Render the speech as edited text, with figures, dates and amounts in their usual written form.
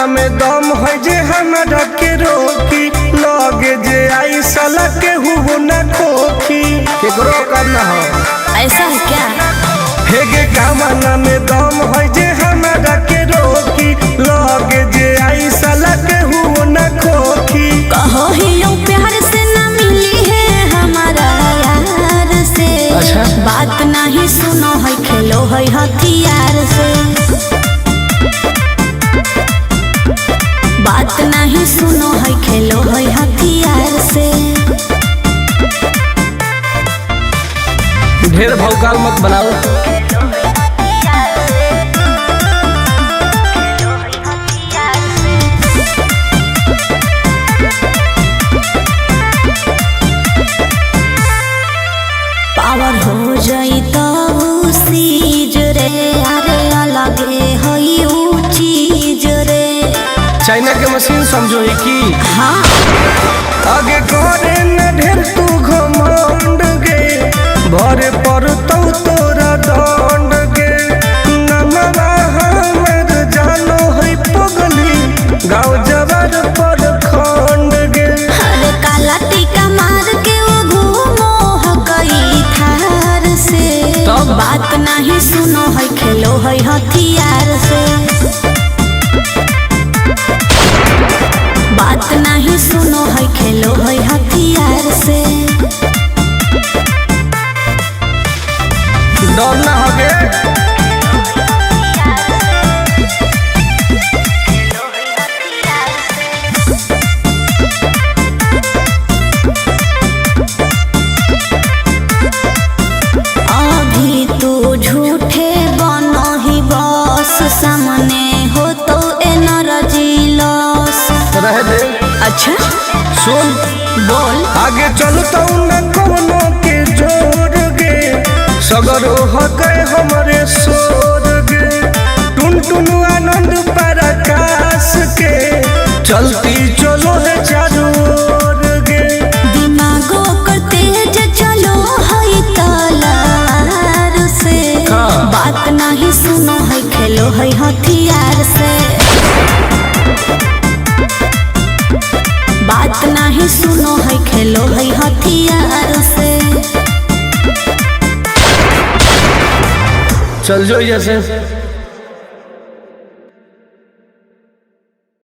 कामना में दम है जे हमरा के रोकी, लगे जे आई साला के हुओ न खोखी। केकरो करना हो ऐसा है क्या? हेगे कामना में दम है जे हमरा के रोकी, लगे जे आई साला के हुओ न खोखी। कहो ही लो प्यार से ना मिली है हमारा यार से। अच्छा। बात नहीं सुनो है खेलो है हथियार से। बात नहीं सुनो है खेलो है हथियार से। ढेर भौकाल मत बनाओ। पावर हो जाई तब सीज रे, अरे अलगे हई ऊ चीज रे। चाइना के मशीन समझो ही की। हाँ आगे करे न ढेर तू घमंड गे, भरे पर तो तोरा दंड गे। नमवा हमर जानो है पगली, गाँव जवार पर खंड गे। अरे काला टीका मार के वो घूमो हकई थार से। तब? बात नहीं सुनो है खेलो है हथियार से। बात नहीं सुनो है खेलो है हथियार से। डर ना हो गे। अभी तू झूठे बनो ही बस, सामने हो तो एनर्जी लॉस। रह दे। अच्छा सुन बोल। आगे चलता न कोनो के जोर गे, सगरो हके हमरे सोर गे। टुन टुन आनंद पराकाश के चलती चलो है चारों ओर गे। दिमागो कर तेज चलो है तलवार से। हाँ। बात नहीं सुनो है खेलो है हथियार से। बात नहीं सुनो है खेलो है हथियार से। चल जो जैसे।